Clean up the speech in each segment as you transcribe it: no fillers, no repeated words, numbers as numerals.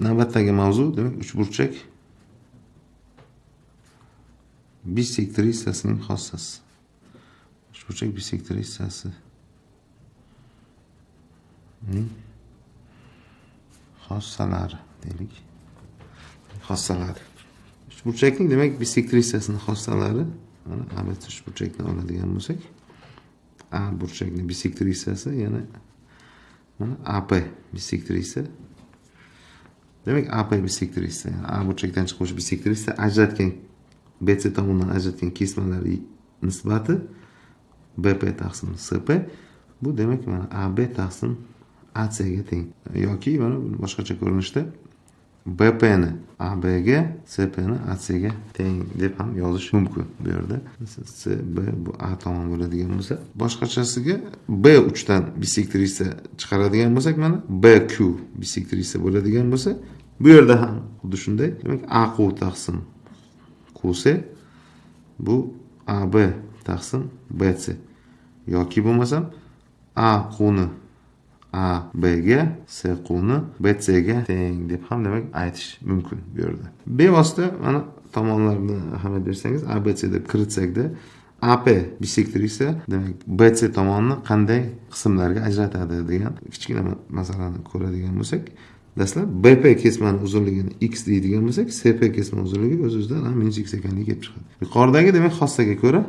Navbatdagi mavzu, demak, uchburchak bisektrisasining xossasi. Uchburchak bisektrisasining xossalari deylik. Xossalari. Uchburchakning, demak, bisektrisasining xossalari, mana ABC uchburchakni oladigan bo'lsak, A burchakning bisektrisasi, yana mana AP bisektrisa. Demak, AP bisektrisa, ya'ni A burchakdan chiquvchi bisektrisa ajratgan BC tomonidan ajratgan kesmalar nisbati BP taqsim SP, bu demak mana AB taqsim AC ga teng. Yoki mana buni boshqacha ko'rinishda BP ni AB ga, SP ni AC ga teng deb ham yozish mumkin bu yerda. C, B bu A tomon bo'ladigan bo'lsa, boshqachasiga B uchdan bisektrisa chiqaradigan bo'lsak, mana BQ bisektrisa bo'ladigan bo'lsa, bu yerda ham xuddi shunday. Demak, AQ taqsim QC bu AB taqsim BC yoki bo'lmasam AQ ni AB ga, CQ ni BC ga teng deb ham demak aytish mumkin bu yerda. Bevosita mana tomonlarni ahamiyat bersangiz, ABC deb kiritsakda AP bisektrisa demak BC tomonni qanday qismlarga ajratadi degan kichkina masalani ko'radigan bo'lsak, dastlab BP kesmani uzunligini x deydigan bo'lsak, SP kesma uzunligi o'z-o'zidan a minus x ekanligi kelib chiqadi. Yuqoridagi demak xossaga ko'ra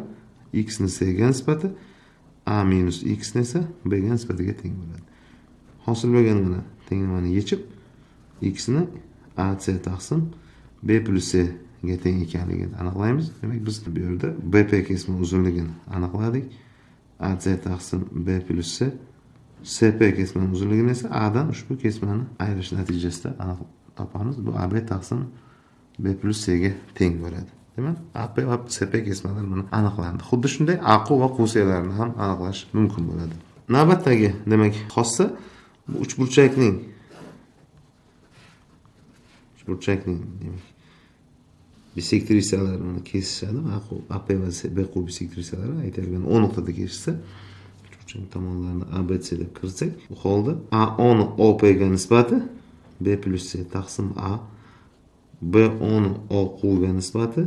x ni c ga nisbati a minus x ni esa b ga nisbatiga teng bo'ladi. Hosil bo'lgan mana tenglamani yechib x ni AC taqsim b plus c ga teng ekanligini aniqlaymiz. Demak, biz bu yerda BP kesma uzunligini aniqladik. AC taqsim b plus c, SP kesma uzunligini esa A dan ushbu kesmani ayirish natijasida aniq topamiz. Bu AB taqsim b plus c ga teng bo'ladi. Demak, AP va SP kesmalar buni aniqlandi. Xuddi shunday AQ va QClarni ham aniqlash mumkin bo'ladi. Navbatdagi demak xossa bu uchburchakning demak bisektrisalari mana kesishadi. AQ, AP va BQ bisektrisalari aytilgan O nuqtada kesishsa, uchburchak tomonlarini ABC deb kiritsak, bu holda AO ni OP ga nisbati B plus C taqsim A, BO ni OQ ga nisbati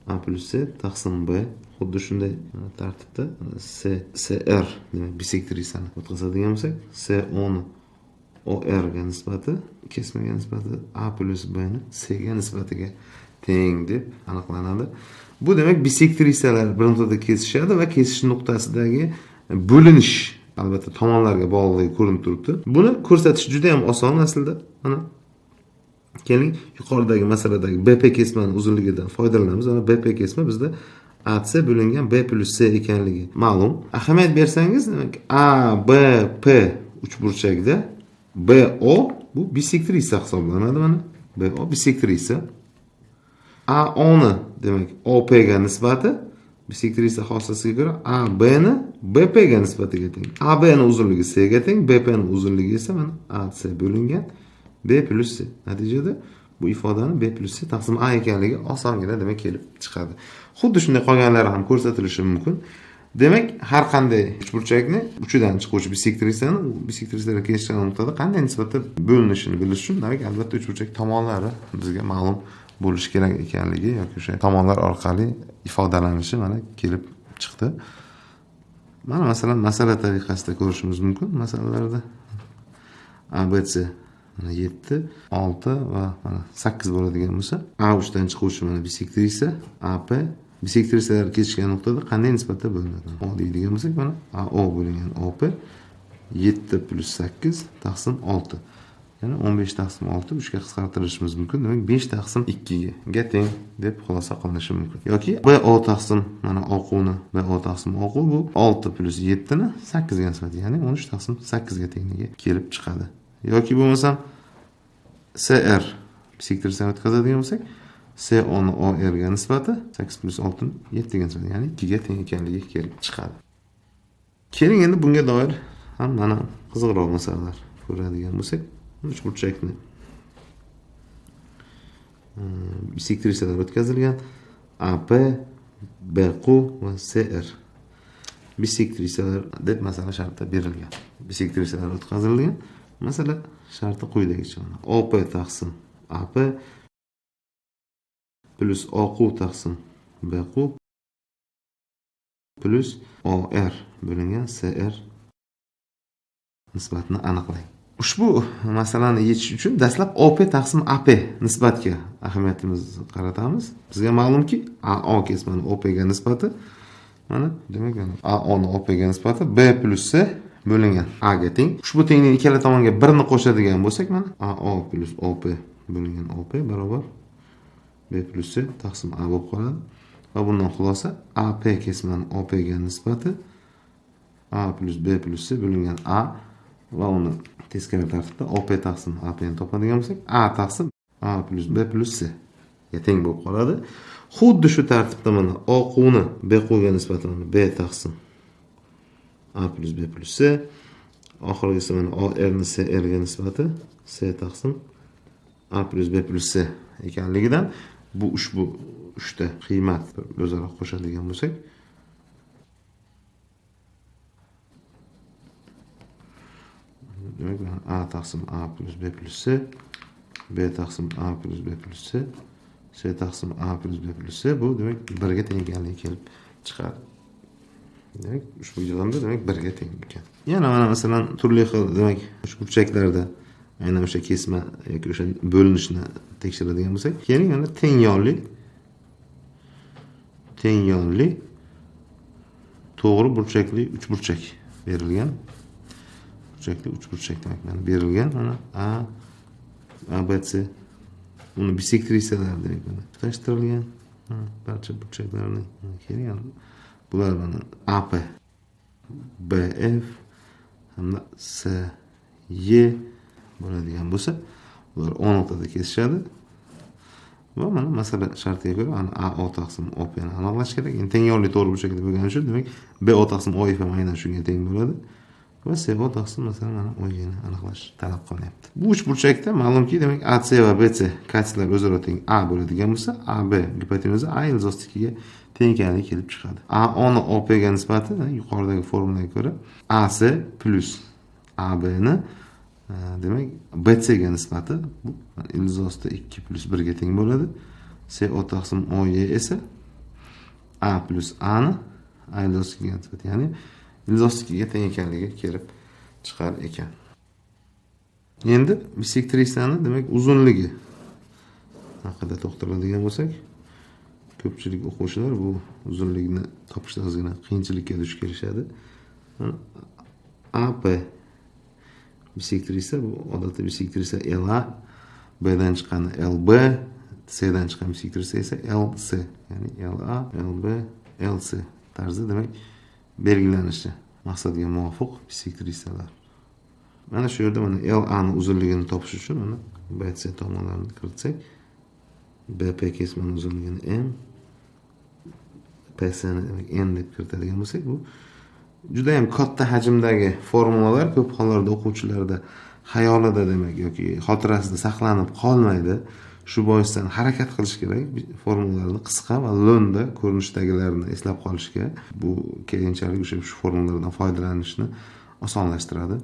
A plus C taqsim B. Xuddi shunday tartibda C, CR demak bisektrisani o'tkazadigan bo'lsak, CO ni OR ga nisbati kesmaga nisbati A plus B ni C ga nisbatiga teng deb aniqlanadi. Bu demak bisektrisalar bir nuqtada kesishadi va kesish nuqtasidagi bo'linish albatta tomonlarga bog'liqligi ko'rinib turibdi. Buni ko'rsatish juda ham oson aslida. Mana keling yuqoridagi masaladagi BP kesmani uzunligidan foydalanamiz. Mana BP kesma bizda AC bo'lingan B plus C ekanligi ma'lum. Ahamiyat bersangiz, demak ABP uchburchakda BO bu bisektrisa hisoblanadi mana. BO bisektrisa. AO ni demak OP ga nisbati bisektrisa xossasiga ko'ra AB ni BP ga nisbatiga teng. AB ni uzunligi C ga teng, BP ni uzunligi esa mana AC bo'lingan B plus C. Natijada bu ifodani B plus C taqsim A ekanligi osongina demak kelib chiqadi. Xuddi shunday qolganlari ham ko'rsatilishi mumkin. Demak, har qanday uchburchakni uchidan chiquvchi bisektrisani bisektrisalar kesishgan nuqtada qanday nisbatda bo'linishini bilish uchun demak albatta uchburchak tomonlari bizga ma'lum bo'lishi kerak ekanligi yoki o'sha tomonlar orqali ifodalanishi mana kelib chiqdi. Mana masalan masala tariqasida ko'rishimiz mumkin. Masalalarda ABC mana 7, 6 va mana 8 bo'ladigan bo'lsa, A uchdan chiquvchi mana bisektrisa AP bisektrisalar kesishgan nuqtada qanday nisbatda bo'linadi? O deydigan bo'lsak, mana AO bo'lingan OP 7 plus 8 taqsim 6. Ya'ni 15 taqsim 6 3 ga qisqartirishimiz mumkin. Demak 5 taqsim 2 ga teng deb xulosa qilinishi mumkin. Yoki BO taqsim mana OQ ni BO taqsim OQ bu 6 plus 7 ni 8 ga nisbati, ya'ni 13 taqsim 8 ga tengligi kelib chiqadi. Yoki bo'lmasam SR bisektrisani o'tkazadigan bo'lsak, CO ni OR ga nisbati 8 plus 6 7 ga nisbati, ya'ni 2 ga teng ekanligi kelib chiqadi. Keling endi bunga doir ham mana qiziqroq masalalar ko'radigan bo'lsak, uchburchakni bisektrisalar o'tkazilgan AP, BQ va SR bisektrisalar deb masala shartda berilgan. Bisektrisalar o'tkazilgan. Masala sharti quyidagicha. OP taqsim AP plus OQ taqsim BQ plus OR bo'lingan SR nisbatini aniqlang. Ushbu masalani yechish uchun dastlab OP taqsim AP nisbatga ahamiyatimizni qaratamiz. Bizga ma'lumki, AO kesmani OP ga nisbati mana demak AO ni OP ga nisbati B plus C bo'lingan A ga teng. Ushbu tenglik ikkala tomonga 1 ni qo'shadigan bo'lsak, mana AO plus OP bo'lingan OP barobar B plus C taqsim A bo'lib qoladi. Va bundan xulosa AP kesmani OP ga nisbati A plus B plus C bo'lingan A va uni teskari tartibda OP taqsim AP ni topadigan bo'lsak, A taqsim A plus B plus C ga teng bo'lib qoladi. Xuddi shu tartibda mana OQ ni BQ ga nisbatan B taqsim A plus B plus C, oxirgisi mana OR ni SR ga nisbati C taqsim A plus B plus C ekanligidan bu ushbu uchta qiymat o'zaro qo'shadigan bo'lsak, demak A taqsim A plus B plus C, B taqsim A plus B plus C, C taqsim A plus B plus C bu demak 1 ga teng ekanligi kelib chiqadi. Demak ushbu yig'indi demak 1 ga teng ekan. Yana mana masalan turli xil demak uchburchaklarda aynan o'sha kesma yoki o'sha bo'linishni tekshiradigan bo'lsak, keling mana teng yonli to'g'ri burchakli uchburchak berilgan. Burchakli uchburchak demak mana berilgan mana A, A, B, C uni bisektrisalar demak mana tutashtirilgan barcha burchaklarni. Keling bular mana AP, BF hamda S, Y bo'ladigan bo'lsa, ular O nuqtada kesishadi. Va mana masala shartiga ko'ra ana AO taqsim OP ni aniqlash kerak. Endi teng yonli to'g'ri burchakli bo'lgani uchun demak BO taqsim OF ham aynan shunga teng bo'ladi. Va CO taqsim masalan mana OY ni aniqlash talab qilinyapti. Bu uch burchakda ma'lumki demak AC va BC katetlar o'zaro teng A bo'ladigan bo'lsa, AB gipotenuza A ildiz osti 2 ga teng ekanligi kelib chiqadi. AO ni OP ga nisbati yuqoridagi formulaga ko'ra AC plus AB ni demak BC ga nisbati bu ildiz osti 2 plus 1 ga teng bo'ladi. CO taqsim OY esa A plus A ni A ildiz osti 2 ga nisbati, ya'ni ildiz osti 2 ga teng ekanligi kelib chiqar ekan. Endi bisektrisani demak uzunligi haqida to'xtaladigan bo'lsak, ko'pchilik o'quvchilar bu uzunlikni topishda ozgina qiyinchilikka duch kelishadi. AP bisektrisa bu odatda bisektrisa LA, B dan chiqqani LB, C dan chiqqan bisektrisa esa LC, ya'ni LA, LB, LC tarzida demak belgilanishi maqsadga muvofiq bisektrisalar. Mana shu yerda mana LA ni uzunligini topish uchun mana BC tomonlarini kiritsak, BP kesmani uzunligini M, PC ni demak N deb kiritadigan bo'lsak, bu juda ham katta hajmdagi formulalar ko'p hollarda o'quvchilarda xayolida demak yoki xotirasida saqlanib qolmaydi. Shu boisdan harakat qilish kerak formulalarni qisqa va lo'nda ko'rinishdagalarini eslab qolishga. Bu keyinchalik o'sha shu formulalardan foydalanishni osonlashtiradi.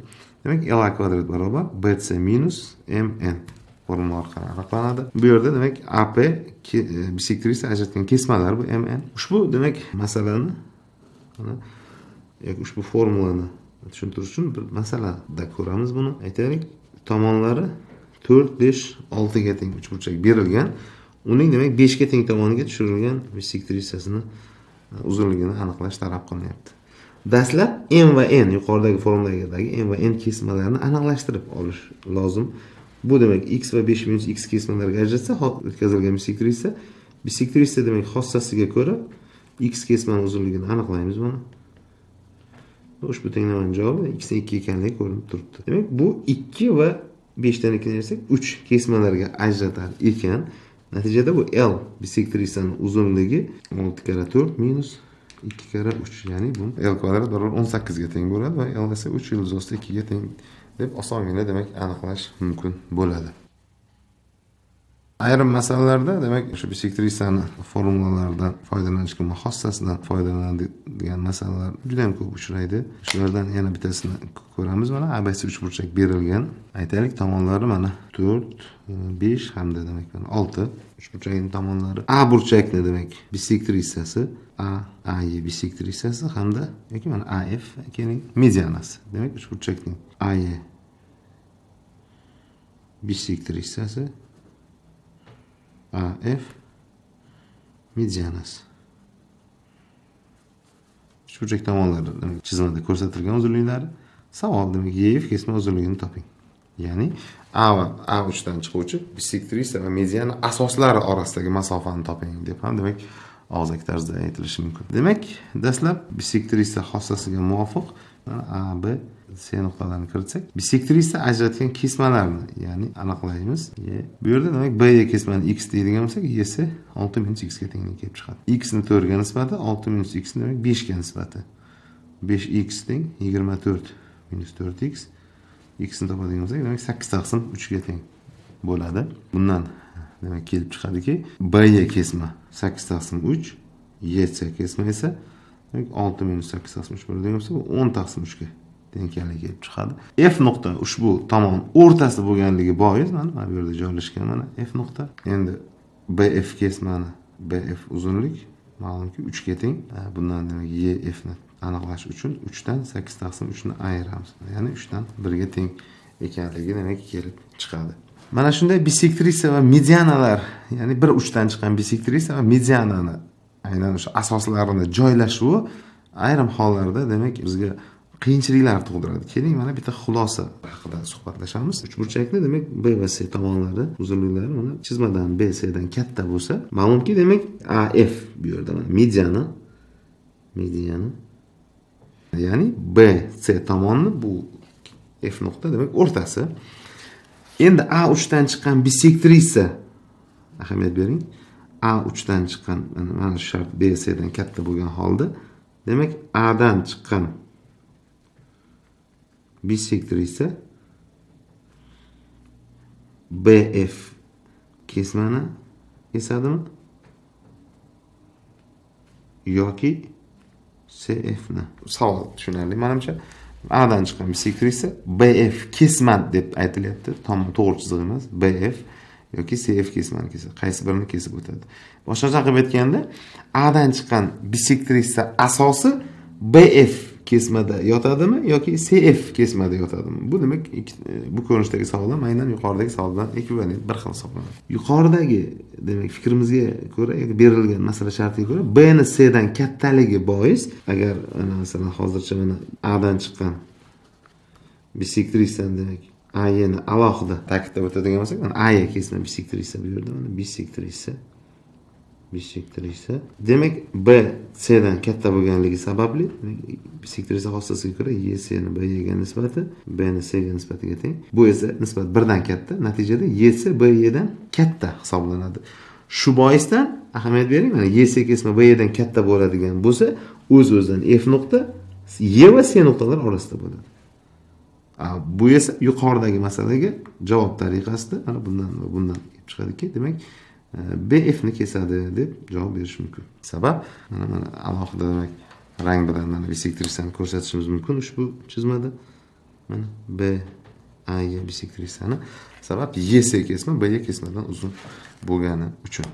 Demak LA kvadrat barobar BC minus MN formula orqali aniqlanadi. Bu yerda demak AP bisektrisa ajratgan kesmalar bu MN. Ushbu demak masalani mana yoki ushbu formulani tushuntirish uchun bir masalada ko'ramiz buni. Aytaylik, tomonlari 4, 5, 6 ga teng uchburchak berilgan. Uning demak 5 ga teng tomoniga tushirilgan bisektrisasini uzunligini aniqlash talab qilinyapti. Dastlab M va N yuqoridagi formulalardagi M va N kesmalarini aniqlashtirib olish lozim. Bu demak x va 5 minus x kesmalarga ajratsa, o'tkazilgan bisektrisa demak xossasiga ko'ra x kesmani uzunligini aniqlaymiz mana. Ushbu tenglamaning javobi x dan 2 ekanligi ko'rinib turibdi. Demak, bu 2 va 5 dan 2 ni ayirsak 3 kesmalarga ajratar ekan. Natijada bu L bisektrisaning uzunligi 6 karra 4 minus 2 karra 3, ya'ni bu L kvadrat barobar 18 ga teng bo'ladi va L esa 3 ildiz osti 2 ga teng deb osongina demak aniqlash mumkin bo'ladi. Ayrim masalalarda demak shu bisektrisani formulalaridan foydalanishga, xossasidan foydalanadigan masalalar juda ham ko'p uchraydi. Shulardan yana bittasini ko'ramiz. Mana ABC uchburchak berilgan. Aytaylik, tomonlari mana 4, 5 hamda demak mana 6 uchburchakning tomonlari. A burchakni demak bisektrisasi, A, AE bisektrisasi hamda yoki mana AF keling medianasi. Demak, uchburchakning AE bisektrisasi, AF medianasi. Uchburchak tomonlari demak chizmada ko'rsatilgan uzunliklari. Savol demak EF kesma uzunligini toping. Ya'ni A va A3 dan chiquvchi bisektrisa va mediana asoslari orasidagi masofani toping deb ham demak og'zaki tarzda aytilishi mumkin. Demak, dastlab bisektrisa xossasiga muvofiq A, B, C nuqtalarini kiritsak, bisektrisa ajratgan kesmalarni, ya'ni aniqlaymiz. Bu yerda demak B kesmani x deydigan bo'lsak, Y esa 6 minus x ga tenglik kelib chiqadi. X ni 4 ga nisbati, 6 minus x ni demak 5 ga nisbati. 5x teng 24 minus 4x. X ni topadigan bo'lsak, demak 8 taqsim 3 ga teng bo'ladi. Bundan demak kelib chiqadiki, B kesma 8 taqsim 3, YC kesma esa demak 6 minus 8 taqsim 3 bo'ladigan bo'lsa, bu 10 taqsim 3 ga teng ekanligi kelib chiqadi. F nuqta ushbu tomon o'rtasida bo'lganligi bois mana bu yerda joylashgan mana F nuqta. Endi BF kesmani BF uzunlik ma'lumki 3 ga teng. Bundan demak EF ni aniqlash uchun 3 dan 8 taqsim 3 ni ayiramiz. Ya'ni 3 dan 1 ga teng ekanligi demak kelib chiqadi. Mana shunday bisektrisa va medianalar, ya'ni bir uchdan chiqqan bisektrisa va medianani aynan o'sha asoslarini joylashuvi ayrim hollarda demak bizga qiyinchiliklar tug'diradi. Keling, mana bitta xulosa haqida suhbatlashamiz. Uchburchakni demak B va C tomonlari uzunliklari mana chizmadan B, C dan katta bo'lsa, ma'lumki demak AF bu yerda mana mediana ya'ni B, C tomonni bu F nuqta demak o'rtasi. Endi A3 dan chiqqan bisektrisa, ahamiyat bering, A3 dan chiqqan mana shu shart B, C dan katta bo'lgan holda demak A dan chiqqan bisektrisa BF kesmani kesadimi yoki CF ni? Savol tushunarli menimcha. A dan chiqqan bisektrisa BF kesma deb aytilyapti. Tam to'g'ri chiziq emas. BF yoki CF kesmani kesadi. Qaysi birini kesib o'tadi? Boshqacha qilib aytganda, A dan chiqqan bisektrisa asosi BF kesmada yotadimi yoki CF kesmada yotadimi? Bu demak bu ko'rinishdagi savol ham aynan yuqoridagi savol bilan ekvivalent, bir xil hisoblanadi. Yuqoridagi demak fikrimizga ko'ra yoki berilgan masala shartiga ko'ra B ni C dan kattaligi bois, agar mana masalan hozircha mana A dan chiqqan bisektrisani demak AE ni alohida ta'kidlab o'tadigan bo'lsak, mana AE kesma bisektrisa bu yerda mana bisektrisa demak B C dan katta bo'lganligi sababli bisektrisa xossasiga ko'ra E C ni B ga nisbati B ni C ga nisbatiga teng. Bu esa nisbat 1 dan katta, natijada E C B E dan katta hisoblanadi. Shu boisdan ahamiyat bering, mana E C kesma B E dan katta bo'ladigan bo'lsa, o'z-o'zidan F nuqta E va C nuqtalar orasida bo'ladi. Bu esa yuqoridagi masalaga javob tariqasida mana bundan va bundan kelib chiqadiki, demak BF ni kesadi deb javob berish mumkin. Sabab mana alohida demak rang bilan mana bisektrisani ko'rsatishimiz mumkin ushbu chizmada. Mana B A E bisektrisani, sabab E C kesma B E kesmadan uzun bo'lgani uchun.